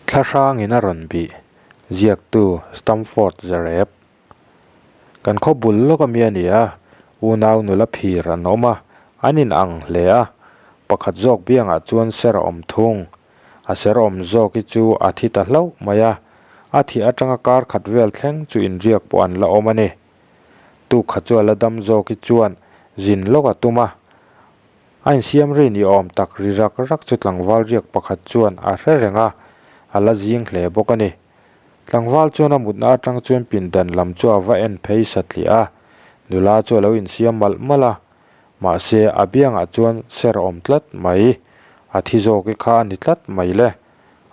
Thlahrangin a rawn bih, ziaktu Stamford Zareb. Kan khaw bul lawk ami a ni a, unau nula phir an awm a, an in ang hle a, pakhat zawk biangah chuan ser a awm thung. A ser awm zawk hi chu a thi ta hlauh mai a, a thih atanga kar khat vel thleng chu inriak pawh an la awm a ni. Tukha chu a la dam zawk hi chuan zin lawk a tum a, A insiam ri ni awm tak ri rak rak chu tlangval riak pakhat chuan a hre reng a, a la zing hle bawk a ni. Tlangval chuan a mutna atang chuan pindan lam chu a va en phei satliah a, nula chu a lo insiam malh malh a, mahse a biangah chuan ser a awm tlat mai, a thi zawk i kha a ni tlat mai le.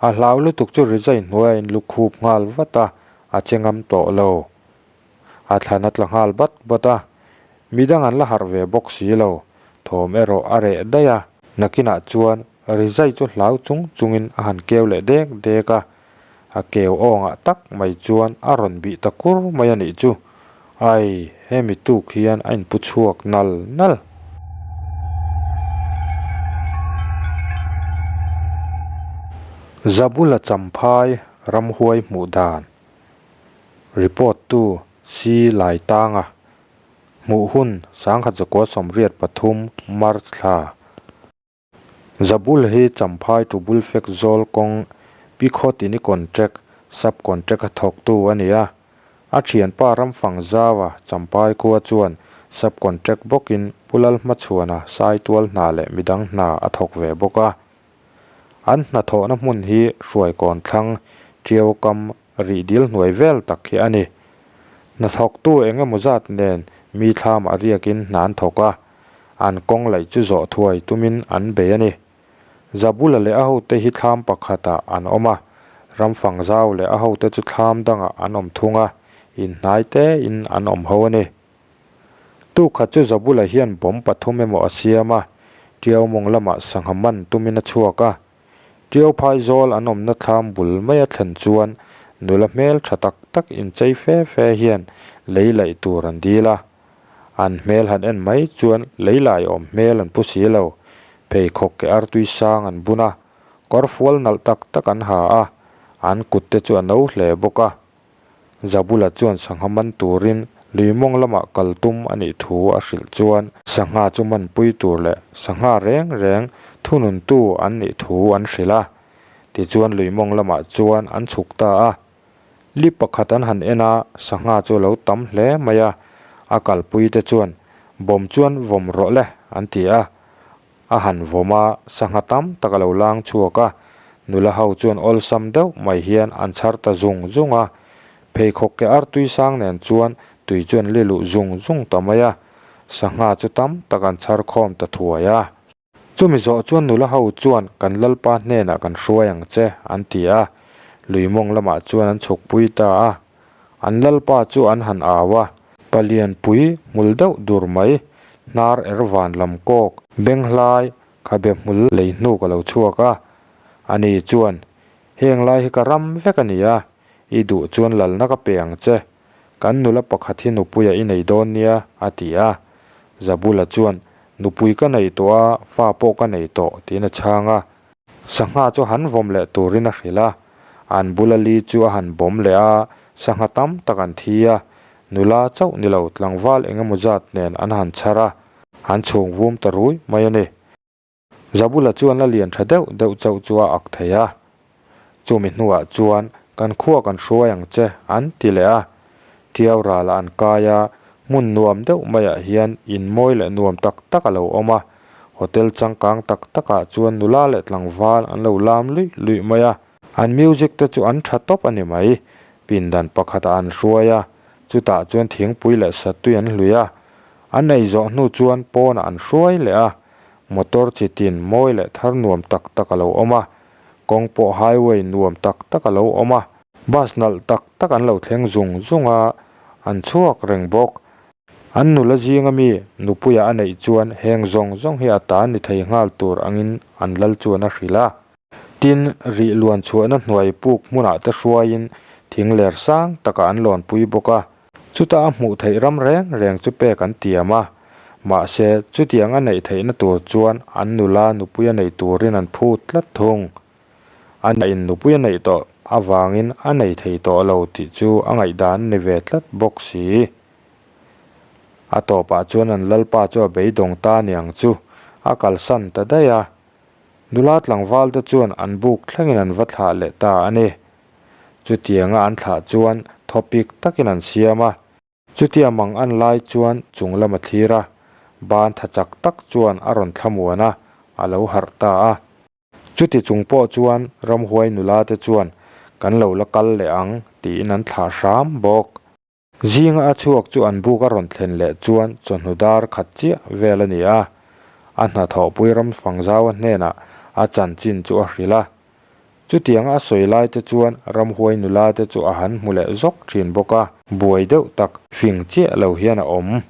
A hlau lutuk chu rizai hnuaiah a inlukhup nghal vat a, a che ngam tawh lo. A thlan a tla nghal bat bat a, midang an la harh ve bawk si lo, thawm erawh a reh daih a. Nakinah chuan rizai chu hlau chung chungin a han keu leh dek dek a, a keu awngah tak mai chuan a rawn bih ta kur mai a nih chu. Ai, hemi tuk hian a inpu chhuak nal nal. Zabula Champhai ramhuai hmuh dan. Report tu Si Lai Tanga hmuh hun 1983 March thla. Zabul hi Champhai Tubul Fek Zawl kawng Pi Khawtini Contract Sub Contract a thawktu a ni a. A thianpa Ramfang Zaua Champhai khua chuan Sub Contract bawkin Pu Lalhmachhuana Saitual hna leh midang hna a thawk ve bawk a. An hnathawhna hmun hi Hruaikawn thlang Tiau kam rih dil hnuai vel tak hi a ni. Hnathawktu eng emaw zat nen mi thlamah riakin hna an thawk a, an kawng laih chu zawh thuai tumin an bei a ni. Zabula leh a hote hi thlam pakhatah an awm a, Ramfang zau leh a hote chu thlam dangah an awm thung a, inhnai tein an awm ho a ni. Tukhat chu Zabula hian bomb pathum emaw a siam a, Tiau mawng lamah sangha man tumin a chhuak a. Tiau phai zawl an awmna thlam bul mai a thlen chuan nula hmel tha tak tak inchei fe fe hian lei laih tur an dil a. An hmel han en mai chuan lei lai awm hmel an pu si lo. Pheikhawk ke artui sang an bun a, kawr fual nalh tak tak an ha a, an kut te chu a no hle bawk a. Zabula chuan sangha man turin lui mawng lamah kal tum a nih thu a hrilh chuan sangha chu manpui tur leh sangha reng reng thununtu an nih thu an hrilh a. Tichuan lui mawng lamah chuan an chhuk ta a. Li pakhat an han en a, sangha chu a lo tam hle mai a. A kalpuite chuan, Bawm chuan vawm rawh le, an ti a. A han vawm a, sangha tam tak a lo lang chhuak a, nula ho chuan awlsam deuh mai hian an chhar ta zung zung a. Pheikhawk ke artui sang nen chuan tui chu an li luh zung zung ta mai a, sangha chu tam tak an chhar khawm ta thuai a. Chumi zawh chuan nula ho chuan kan lalpa hnenah kan hruai ang che an ti a, lui mawng lamah chuan an chhukpui ta a. An lalpa chu an han au a, palian pui hmul deuh dur mai, hnar er van lam kawk, benghlai, khabe hmul lei hnuk a lo chhuak a. Ani chuan, Heng lai hi ka ram vek a ni a, i duh chuan lalna ka pe ang che. Kan nula pakhat hi nupuia i nei dawn nia, a ti a. Zabula chuan, Nupui ka nei tawh a, fa pawh ka nei tawh, tiin a chhang a. Sangha chu han vawm leh turin a hrilh a, an bula li chu a han bawm leh a, sangha tam tak an thi a, nula chauh ni lo tlangval eng emaw zat nen an han chhar a, an chhung vum ta rui mai a ni. Zabula chuan la lian tha deuh deuh chauh chu a ak thei a, chumi hnuah chuan kan khua kan hruai ang che an ti leh a, Tiau ralah an kai a, hmun nuam deuh maiah hian in mawi leh nuam tak tak a lo awm a, Hotel changkang tak takah chuan nula leh tlangval an lo lam luih luih mai a, an music te chu an tha tawp a ni mai. Pindan pakhatah an hruai a, chutah chuan thingpui leh satui an hlui a. An ei zawh hnu chuan pawnah an hruai leh a, motor chi tin mawi leh thar nuam tak tak a lo awm a, kawng pawh highway nuam tak tak a lo awm a, bus nalh tak tak an lo thleng zung zung a, an chhuak reng bawk. An nula zinga mi nupuia a neih chuan heng zawng zawng hi a ta ni thei nghal tur angin an lal chuan a hrilh a. Tin, rih luan chhuahna hnuai puk hmunah te hruaiin thing ler sang takah an lawnpui bawk a. Chuta a hmuh theih ram reng reng chu pek an tiam a. Mahse, chutiang a neih theihna tur chuan an nula nupuia neih turin an phut tlat thung. A in nupui a neih tawh avangin a nei thei tawh lo tih chu a ngaihdan a ni ve tlat bawk si. A tawpah chuan an lalpa chu a beidawng ta niang chu a kalsan ta daih a. Nula tlangval te chuan an buk thlengin an va thlah leh ta a ni. Chutianga an thlah chuan thawpik takin an siam a. Chutia mang an lai chuan chung lam a thlir a, ban tha chak tak chuan a rawn thlamuan a, a lo harh ta a. Chuti chung pawh chuan ramhuai nula te chuan kan lo la kal leh ang tiin an thlah hram bawk. Zinga a chhuak chu an buk a rawn thlen leh chuan chawhnu dar khat chiah vel a ni a, a hnathawhpui Ramfangzaua hnenah a chanchin chu a hrilh a. Chutianga a sawi lai te chuan ramhuai nula te chu a han hmu leh zawk thin bawk a, buai deuh tak fing chiah lo hian a awm.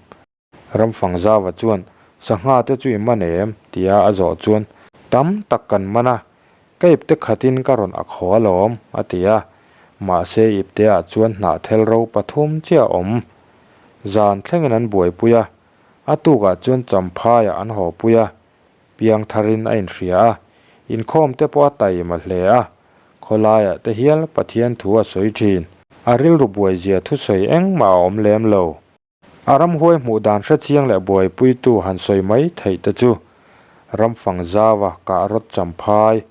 Ramfangzava chuan, Sangha te chu i man em? tia a zawh chuan, Tam tak kan man a, ka ipte khatin ka rawn ak haw alawm, a ti a. Mahse ipteah chuan hnahthel ro pathum chiah a awm. Zan thlengin an buaipui a, a tukah chuan Champhaiah an hawpui a, Piang tharin a inhria a, inkhawm te pawh a taima hle a, khawlaiah te hial Pathian thu a sawi thin. A rilru buaizia thusawi engmah a awm lem lo. A ramhuai hmuh dan hrechiang leh buaipuitu han sawi mai theih te chu Ramfang Zaua Kahrawt Champhai,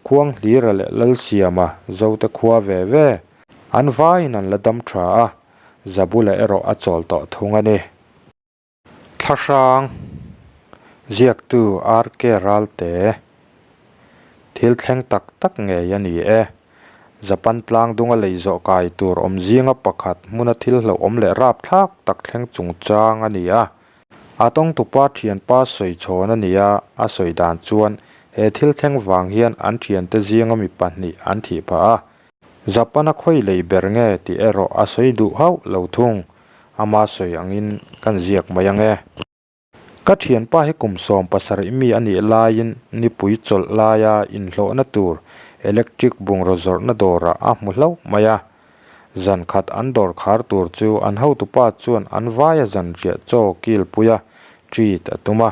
Khuanghlira leh Lalsiama Zote khua ve ve an vaiin an la dam tha a, Zabula erawh a chawl tawh thung a ni. Thlahrang, Ziaktu RK Ralte, Thil thleng tak tak ngei a ni e. Japan tlang dunga lei zawh kai tur awm zinga pakhat hmuna thil hlauhawm leh rapthlak tak thleng chungchang a ni a. A tawngtupa thianpa sawi chhawn a ni a, a sawi dan chuan he thil thleng vang hian an thiante zinga mi pahnih an thih phah a. Japan a khawi lei ber nge tih erawh a sawi duh hauh lo thung. Ama sawi angin kan ziak mai ang e. Ka thianpa hi kum 17 mi a nih laiin nipui chawlh laia inhlawhna tur electric bungraw zawrhna dawrah a hmu hlauh mai a. Zan khat an dawr khar tur chu an hotupa chuan an vaia zanriah chaw kilpuia treat a tum a.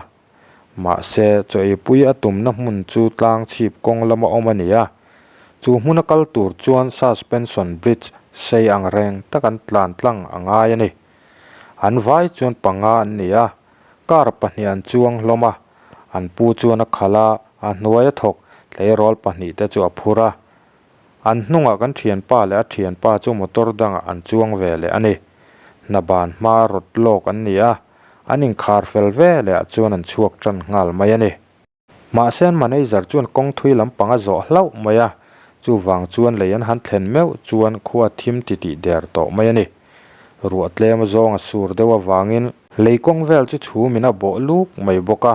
Mahse, chaw eipui a tumna hmun chu tlang chhip kawng lama awm a ni a. Chu hmuna kal tur chuan suspension bridge sei ang reng tak an tlan tlang a ngai a ni. An vai chuan panga an ni a, car pahnih an chuang hlawm a, an pu chuan a khalh a, a hnuai a thawk tleirawl pahnih te chu a phur a. An hnungah kan thianpa leh a thianpa chu motor dangah an chuang ve leh a ni. Hna ban hma rawt lawk an ni a, an inkhar fel ve leh ah chuan an chhuak tan nghal mai a ni. Mahse an manager chuan kawng thui lampang a zawh hlauh mai a, chuvang chuan lei an han thlen meuh chuan khua thim titih der tawh mai a ni. Ruah tlem a zawng a sur deuh avangin lei kawng vel chu chhumin a bawh luk mai bawk a,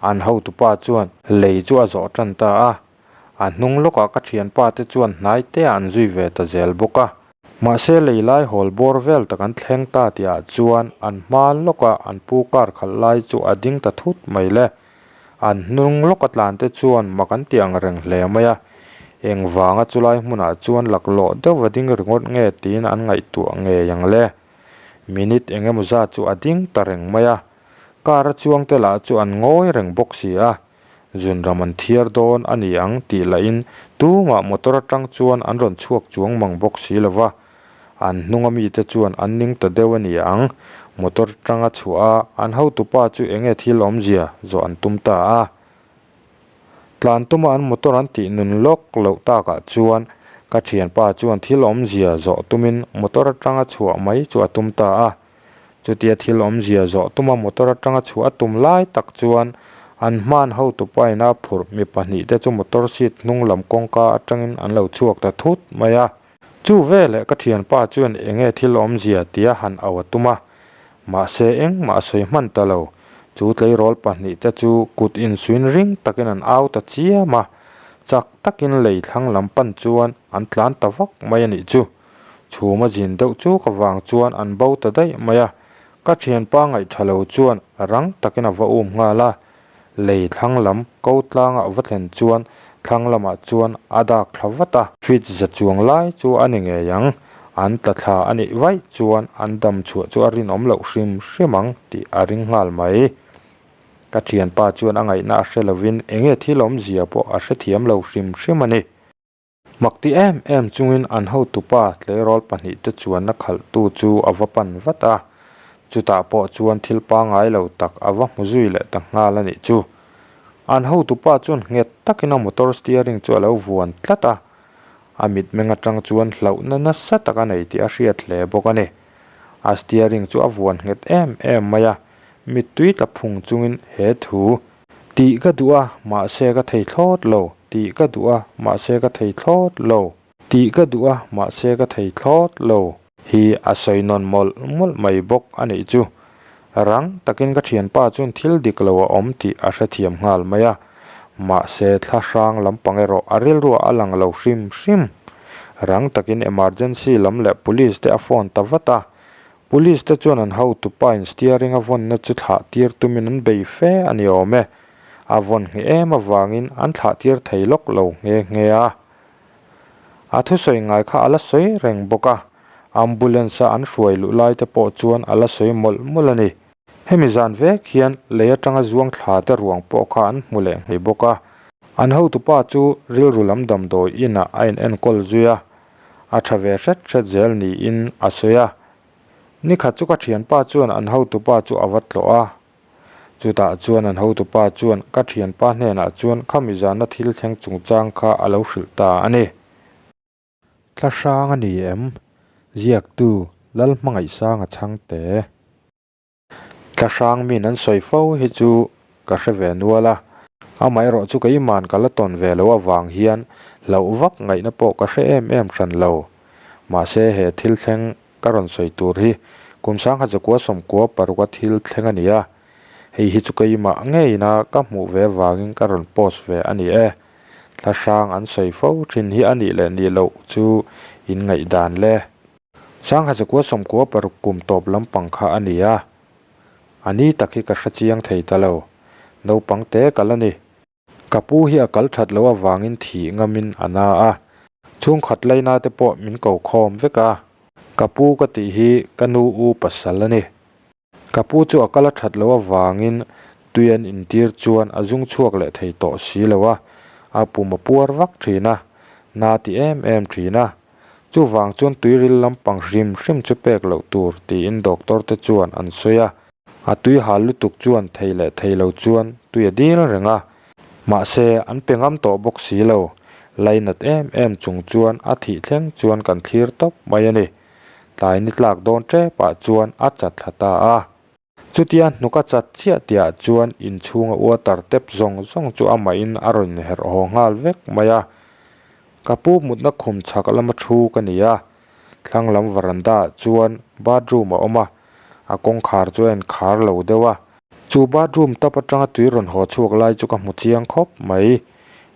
an hotupa chuan lei chu a zawh tan ta a. A hnung lawkah ka thianpa te chuan hnai te ah an zui ve ta zel bawk a. Mahse lei lai hawl bawr vel tak an thleng ta tih ah chuan an hma lawka an pu kar khalh lai chu a ding ta thut mai le. An hnung lawka tlan te chuan mak an ti ang reng hle mai a. Engvanga chulai hmunah chuan laklawh deuh a ding ringawt nge tiin an ngaihtuah ngei ang le. Minute eng emaw zat chu a ding ta reng mai a. Car a chuang te lah chu an ngawi reng bawk si a. Zunram an thiar dawn a ni ang tih lahin tumah motor atang chuan an rawn chhuak chuang mang bawk si lo va, an hnunga mite chuan an ning ta deuh a ni ang. Motor atanga chhuah a, an hotupa chu enge thil awmzia zawh an tum ta a. Tlan tuma an motor an tih nun lawk loh takah chuan ka thianpa chuan thil awmzia zawh tumin motor atanga chhuah mai chu a tum ta a. Chutia thil awmzia zawh tuma motor atanga chhuah a tum lai tak chuan an hman hotupa ina phurh mi pahnih te chu motor seat hnung lam kawngka atangin an lo chhuak ta thut mai a. Chu veleh ka thianpa chuan enge thil awmzia tia han au a tum a, mahse engmah a sawi hman ta lo. Chu tleirawl pahnih te chu kut insuin ring takin an au ta chiam a, chak takin lei thlang lam pan chuan an tlan ta vak mai a nih chu. Chhum a zin deuh chuk avang chuan an bo ta daih mai a, ka thianpa ngaihṭha lo chuan rang takin a va um nghal a, lei thlang lam ko tlanga a va thlen chuan thlang lamah chuan a dak thla vat a. Feet za chuang lai chu a ni ngei ang, an tla thla a nih vaih chuan an dam chhuah chu a rinawm loh hrim hrim ang tih a ring nghal mai. Ka thianpa chuan a ngaihna a hre lovin enge thil awmzia pawh a hrethiam lo hrim hrim a ni. Mak ti em em chungin an hotupa tleirawl pahnihte chuanna khalhtu chu a va pan vat a, chutah pawh chuan thil pangngai lo tak a va hmu zui leh ta nghal a nih chu. An hotupa chuan nghet takin a motor steering chu a lo vuan tlat a, a mitmeng atang chuan hlauhna nasa tak a nei tih a hriat hle bawk a ni. A steering chu a vuan nghet em em mai a, mittui tla phung chungin he thu Tih ka duh a, mahse ka thei thlawt lo. Tih ka duh a, mahse ka thei thlawt lo. Tih ka duh a, mahse ka thei thlawt lo. Hi a sawi nawn mawlh mawlh mai bawk a nih chu. Rang takin ka thianpa chuan thil dik lo a awm tih a hrethiam nghal mai a. Mahse thla hrang lampang erawh a rilruah a lang lo hrim hrim. Rang takin emergency lam leh police te a phone ta vat a. Police te chuan an hotupa in steering a vawnna chu thlah tir tumin an bei fe a ni awm e. A vawn ngheh em avangin an thlah tir thei lawk lo nghe nghe a. A thusawi ngai kha a la sawi reng bawk a, ambulance a an hruai luh lai te pawh chuan a la sawi mawlh mawlh a ni. Hemi zan vek hian lei atanga zuang thla te ruang pawh kha an hmu leh nghei bawk a. An hotupa chu rilru lam damdawi inah a in enkawl zui a, a tha ve hret hret zel niin a sawi a. Nikhat chu ka thianpa chuan an hotupa chu a va tlawh a. Chutah chuan an hotupa chuan ka thianpa hnenah chuan khami zana thil thleng chungchang kha a lo hrilh ta a ni. Thla hrang a ni em? Ziaktu Lalhmangaihsanga chhangte. Thla hrang min an sawi fo hi chu ka hre ve nual a, amaherawh chu keiman ka la tawn ve loh avang hian hlauh vak ngaihna pawh ka hre em em hran lo. Mahse he thil thleng ka rawn sawi tur hi kum 19 95 a thil thleng a ni a, hei hi chu keimah ngeina ka hmuh ve vangin ka rawn post ve a ni e. Thla hrang an sawi fo thin hi a nih leh nih loh chu in ngaihdan le. 1996 kum tawp lampang kha a ni a, a ni tak hi ka hre chiang thei ta lo. Naupang te kal a ni. Ka pu hi a kal that loh avangin thih ngamin a na a, chhungkhat laina te pawh min ko khawm vek a. Ka pu ka tih hi ka nu u pasal a ni. Ka pu chu a kal a that loh avangin tui an intir chuan a zung chhuak leh thei tawh si lo a, a pum a puar vak thin a, na ti em em thin a. Chuvang chuan tuiril lampang hrim hrim chu pek loh tur tiin doctor te chuan an sawi a. A tui hal lutuk chuan thei leh thei lo chuan tui a dil reng a. Mahse an pe ngam tawh bawk si lo. Lainat em em chung chuan a thih thleng chuan kan thlir tawp mai a ni. Tlai ni tlak dawn tep ah chuan a chat thla ta a. Chutia hnuk a chat chiah tihah chuan inchhunga water tap zawng zawng chu amahin a rawn herh haw nghal vek mai a. Ka pu mutna khum chhak lama thu ka ni a, thlang lam veranda ah chuan bathroom a awm a, a kawngkhar chu a inkhar lo deuh a. Chu bathroom tap atanga tui rawn haw chhuak lai chu ka hmu chiang khawp mai.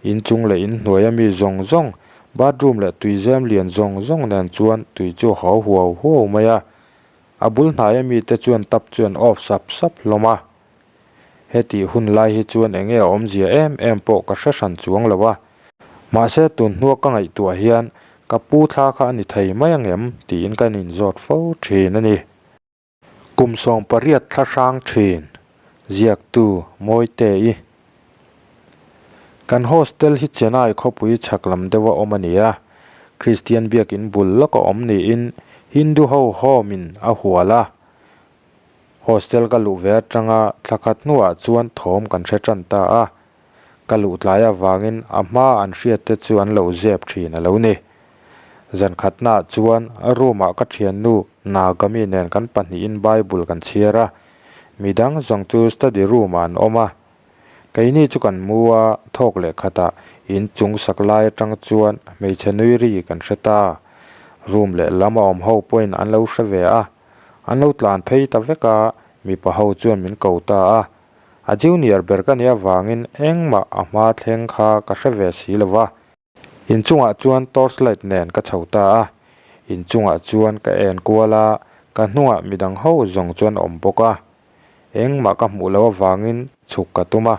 Inchung leh inhnuai ami zawng zawng, bathroom leh tuizem lian zawng zawng nen chuan tui chu a haw huau huau mai a. A bul hnaia mite chuan tap chu an off sap sap hlawm a. Hetih hun lai hi chuan eng nge a awmzia em em pawh ka hre hran chuang lo a. Mahse tun hnua ka ngaihtuah hian ka pu thla kha a ni thei mai angem tiin ka inzawt fo thin a ni. Kum 18 thla hrang thin, ziaktu Mawite-i. Kan hostel hi Chennai khawpui chhak lam deuha awm a ni a, Kristian biakin bul lawka awm niin Hindu ho home in a hual a. Hostel ka luh ve atanga thla khat hnuah chuan thawm kan hre tan ta a, ka luh tlai avangin a hma an hriat te chu an lo zep thin a lo ni. Zan khatnaah chuan room ah ka thiannu Nagami nen kan pahnihin Bible kan chhiar a, midang zawng chu study room ah an awm a. Keini chu kan mu a, thawk leh khatah in chung sak lai atang chuan hmeichhe nui ri kan hre ta. Room leh lam a awm ho pawhin an lo hre ve a, an lo tlan phei ta vek a, mipa ho chuan min ko ta a. A junior ber ka nih avangin engmah a hma thleng kha ka hre ve si lo va. Inchungah chuan torch light nen ka chho ta a, inchungah chuan ka en kual a, ka hnungah midang ho zawng chuan awm bawk a. Engmah ka hmuh loh avangin chhuk ka tum a,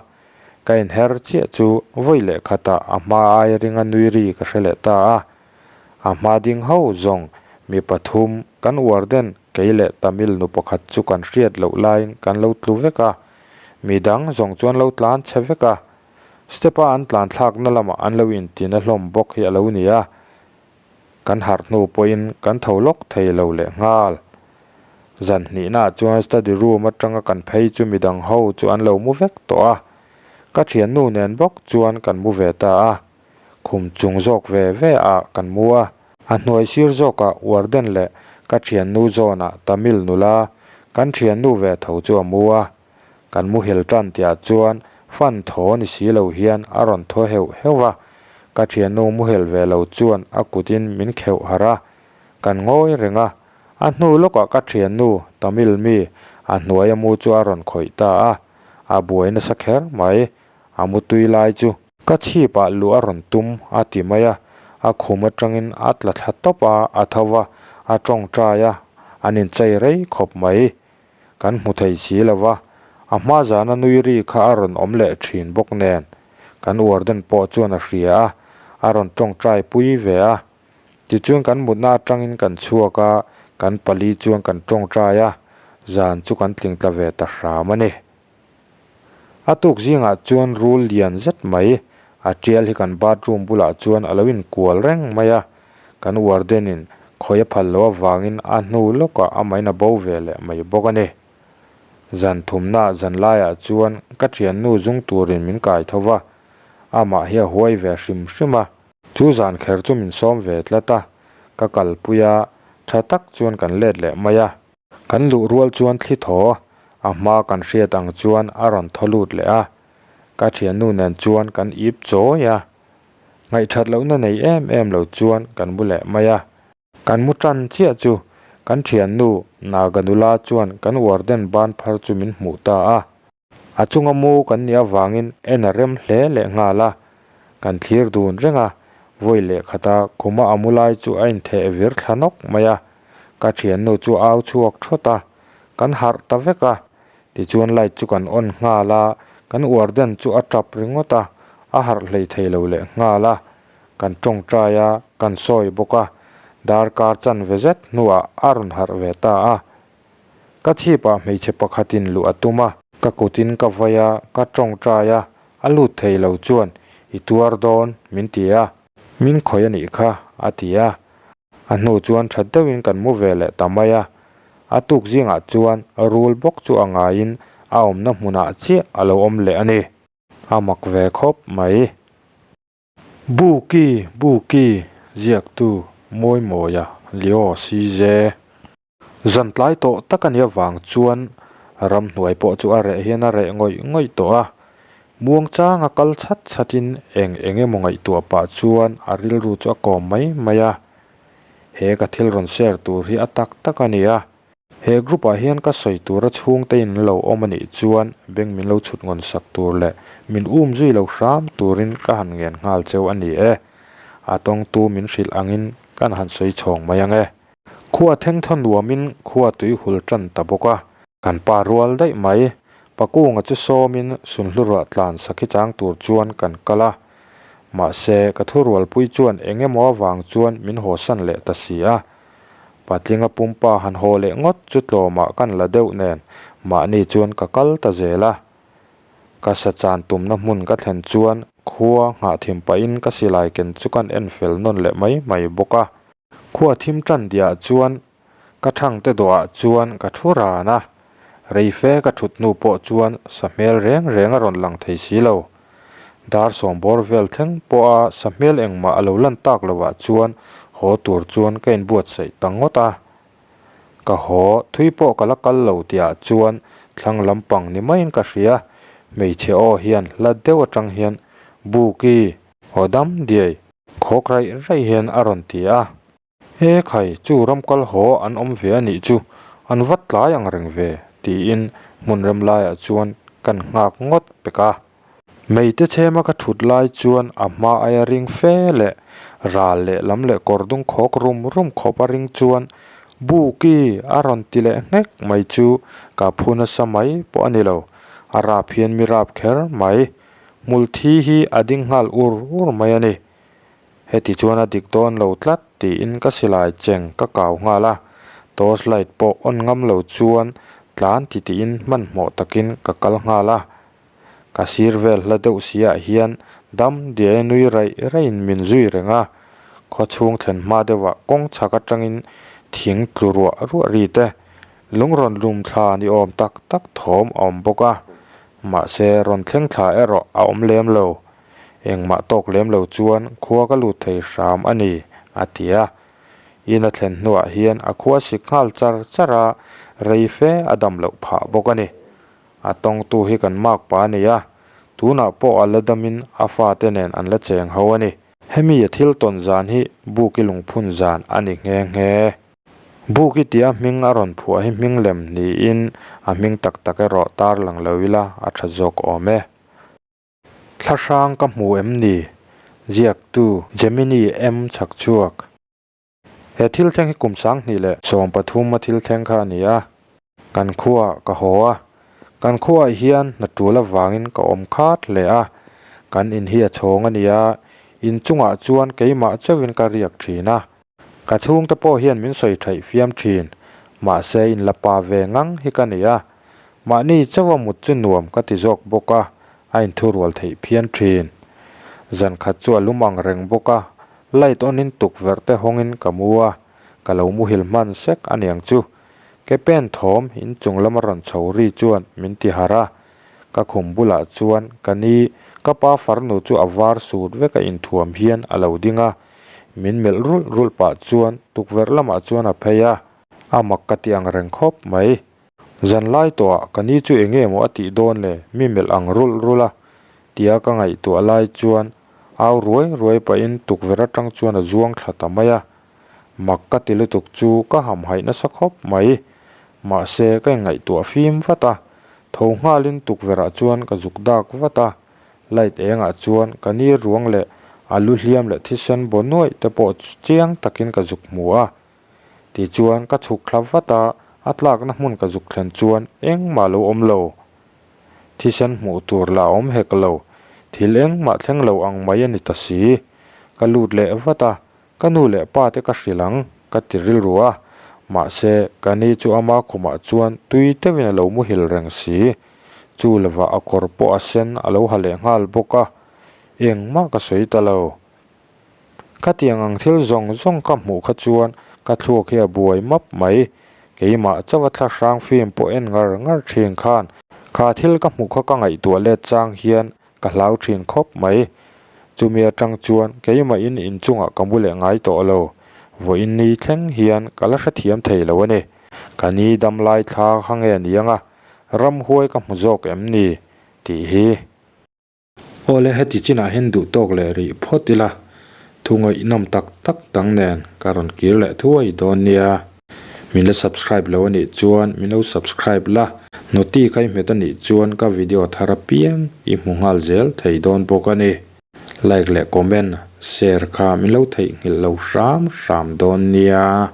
ka inher chiah chu vawi leh khatah a hma ai ringa nui ri ka hre leh ta a. A hma ding ho zawng mi pathum kan uar den kei leh Tamil nu pakhat chu kan hriat loh laiin kan lo tlu vek a, midang zawng chuan lo tlan chhe vek a. Step-a an tlan thlakna lamah an lo intina hlawm bawk hi a lo ni a. Kan harh hnu pawhin kan tho lawk thei lo leh nghal. Zan hnihnaah chuan study room atanga kan phei chu midang ho chu an lo mu vek tawh a. Ka thiannu nen bawk chuan kan mu ve ta a. Khum chung zawk ve ve ah kan mu a. A hnuai sir zawkah warden leh ka thiannu zawnah Tamil nula kan thiannu ve tho chu a mu a. Kan muhil tan tihah chuan fan thaw ni si lo hian a rawn thaw heuh heuh va, ka thiannu muhil ve lo chuan a kutin min kheuh harh a, kan ngawi reng a. A hnu lawkah ka thiannu Tamil mi a hnuaia mu chu a rawn khawih ta a, a buai nasa kher mai, a mu tui lai chu. Ka chhipah luh a rawn tum a ti mai a, a khum atangin a tla thla tawp a, a tho va, a tawngtai a, an inchei rei khawp mai. Kan hmu thei si lo va, a hma zana nui ri kha a rawn awm leh thin bawk nen, kan warden pawh chuan a hria a, a rawn tawngtai pui ve a. Tichuan kan mutna atangin kan chhuak a, kan pali chuan kan tawngtai a, zan chu kan tling tla ve ta hram a ni. A tuk zingah chuan rul lian zet mai, a tial hi kan bathroom bulah chuan a lo inkual reng mai a, kan warden in khawi a phal loh avangin a hnu lawkah amahin a bo ve leh mai bawk a ni. Zan thumna zan laiah chuan ka thiannu zung turin min kai tho va, amah hi a huai ve hrim hrim a. Chu zan kher chu min sawm ve tlat a, ka kalpui a, tha tak chuan kan let leh mai a. Kan luh rual chuan thli thaw a hma kan hriat ang chuan a rawn thaw lut leh a, ka thiannu nen chuan kan ip chawi a. Ngaihthat lohna nei em em lo chuan kan mu leh mai a. Kan mu tan chiah chu kan thiannu Naga nula chuan kan warden ban phar chu min hmuh ta a. A chunga mu kan nih avangin en a rem hle leh nghal a, kan thlir dun reng a, vawi leh khata khuma a mu lai chu a intheh vir thla nawk mai a, ka thiannu chu a au chhuak thawt a, kan harh ta vek a, tichuan light chu kan on nghal a, kan warden chu a tap ringawt a, a harh hlei thei lo leh nghal a, kan tawngtai a, kan sawi bawk a, darkar chanve zet hnuah a rawn harh ve ta a. Ka chhipah hmeichhe pakhatin luh a tum a. Ka kutin ka vai a, ka tawngtai a, a lut thei lo chuan, I tuar dawn, min ti a. Min khawih a nih kha, a ti a. A hnu chuan that deuhin kan mu ve leh ta mai a. A tuk zingah chuan rul bawk chu a ngaiin a awmna hmunah chiah a lo awm leh a ni. A mak ve khawp mai. Buki, Buki, ziaktu Mawimawia Leo CJ. Zan tlai tawh tak a nih avang chuan ramhnuai pawh chu a reh hian a reh ngawih ngawih tawh a. Muangchanga kal chhat chhatin eng eng emaw ngaihtuah pah chuan a rilru chu a kawm mai mai a. He ka thil rawn share tur hi a tak tak a ni a. He group ah hian ka sawi tura chhungte in lo awm a nih chuan beng min lo chhut ngawn sak tur leh min um zui lo hram turin ka han ngen nghal cheu a ni e. A tawngtu min hrilh angin kan han sawi chhawng mai ang e. Khua thengthaw nuamin khua tui hul tan ta bawk a. Kan pa rual daih mai. Pakunga chu sawmin Sunhluruah tlan sakhi chang tur chuan kan kal a. Mahse ka thurualpui chuan eng emaw avang chuan min hawsan leh ta si a. Patlinga pumpa han haw leh ngawt chu tlawmah kan la deuh nen mahni chuan ka kal ta zel a. Ka sa chan tumna hmun ka thlen chuan khua nghah thim pahin ka silai ken chu kan en fel nawn leh mai mai bawk a. Khua thim tan diah chuan ka thangte dawhah chuan ka thu ran a, reife ka thut hnu pawh chuan sa hmel reng reng a rawn lang thei si lo. Dar sawmbawr vel thleng pawha sa hmel engmah a lo lan tak lovah chuan haw tur chuan ka inbuatsaih ta ngawt a. Ka haw thui pawh ka la kal lo tihah chuan thlang lampang ni maiin ka hria, hmeichhe aw hian hla deuh atang hian Buki, haw dam diai, khawk raih raih hian a rawn ti a. He khai, chu ram kal haw an awm ve a nih chu, an vat tlai ang reng ve, tiin hmun rem laiah chuan kan nghak ngawt pek a. Meite chhema ka thut lai chuan a hma aia ring fe leh ral leh lam leh kawr dung khawk rum rum khawp a ring chuan Buki a rawn ti leh nghek mai chu ka phu nasa mai pawh a ni lo, a rap hian mi rap kher mai. Hmul thi hi a ding nghal ur ur mai a ni. Heti chuan a dik dawn lo tlat tiin ka silai cheng ka kau nghal a, torch light pawh on ngam lo chuan tlan ti tiin hmanhmawh takin ka kal nghal a. Ka sir vel hla deuh si ah hian dam diai nui raih raihin min zui reng a. Khaw chhung thlen hma deuhah kawng chhak atangin thing tlu ruah ruah ri te, lung rawn lum thla ni awm tak tak thawm a awm bawk a, mahse rawn thleng thla erawh a awm lem lo. Engmah tawk lem lo chuan khua ka lut thei hram a ni, a ti a. In a thlen hnuah hian a khua sik nghal char char a, rei fe a dam loh phah bawk a ni. A tawngtu hi kan mak pa a ni a, tunah pawh a la damin a fate nen an la cheng ho a ni. Hemi a thil tawn zan hi Buki lungphun zan a ni nghe nghe. Buki tia hming a rawn phuah hi hming lem niin a hming tak tak erawh tar lang lo ila a tha zawk awm e. Thlahrang ka hmu em ni? Ziaktu, Gemini M Chhakchhuak. He thil thleng hi kum 2000 leh 13 a thil thleng kha a ni a, kan khuaah ka haw a, kan khuaah hian hna tul avangin ka awm khat hle a, kan in hi a chhawng a ni a, in chungah chuan keimah chauhin ka riak thin a, ka chhungte pawh hian min sawi thaih fiam thin, mahse in la pa ve ngang hi ka ni a, mahni chauha mut chu nuam ka ti zawk bawk a, a inthurual theih phian thin. Zan khat chu a lum ang reng bawk a, Light on in tukverh te hawngin ka mu a, ka lo muhil hman sek a niang chu. Ke pen thawm inchung lama rawn chho ri chuan min ti harh a, ka khum bulah chuan ka ni, ka pa farnu chu a var sut vek a inthuam hian a lo ding a, min melh rulh rulh pah chuan tukverh lamah chuan a phei a, a mak ka ti ang reng khawp mai. Zan lai tawhah ka ni chu eng nge maw a tih dawn le mi melh ang rulh rulh a, tia ka ngaihtuah lai chuan au ruai ruai pahin tukverh atang chuan a zuang thla ta mai a. Mak ka ti lutuk chu ka hamhaih nasa khawp mai. Mahse ka inngaihtuah fim vat a, tho nghalin tukverhah chuan ka zuk dak vat a, light engah chuan ka ni ruang leh a lu hliam leh thisen baw nuaih te pawh chiang takin ka zuk hmu a. Tichuan ka chhuk thla vat a, a tlakna hmun ka zuk thlen chuan engmah lo awm lo. Thisen hmuh tur lah a awm hek lo, thil engmah thleng lo ang mai a ni ta si. Ka lut leh vat a, ka nu leh pa te ka hrilh ang, ka ti rilru a. Mahse, ka ni chu ama khumah chuan tui deuhin a lo muhil reng si. Chu lovah a kawr pawh a sen a lo ha leh nghal bawk a, engmah ka sawi ta lo. Khatiang ang thil zawng zawng ka hmuh kha chuan ka thluak hi a buai map mai. Keimah chauh a thlahrang film pawh en ngar ngar thin khan kha thil ka hmuh kha ka ngaihtuah let chang hian ka hlau thin khawp mai. Chumi atang chuan keimahin inchungah ka mu leh ngai tawh lo. Vawiin ni thleng hian ka la hrethiam thei lo a ni. Ka ni dam lai thla kha nge niang a, ramhuai ka hmu zawk em ni? tih hi. Awle heti chinah hian duh tawk leh rih phawt ila, thu ngaihnawm tak tak dang nen ka rawn kir leh thuai dawn nia. Min la subscribe lo anih chuan min lo subscribe la, noti kha i hmet anih chuan ka video thar apiang i hmu nghal zel thei dawn bawk a ni. Like leh comment, share kha min lo theihnghilh lo hram hram dawn nia.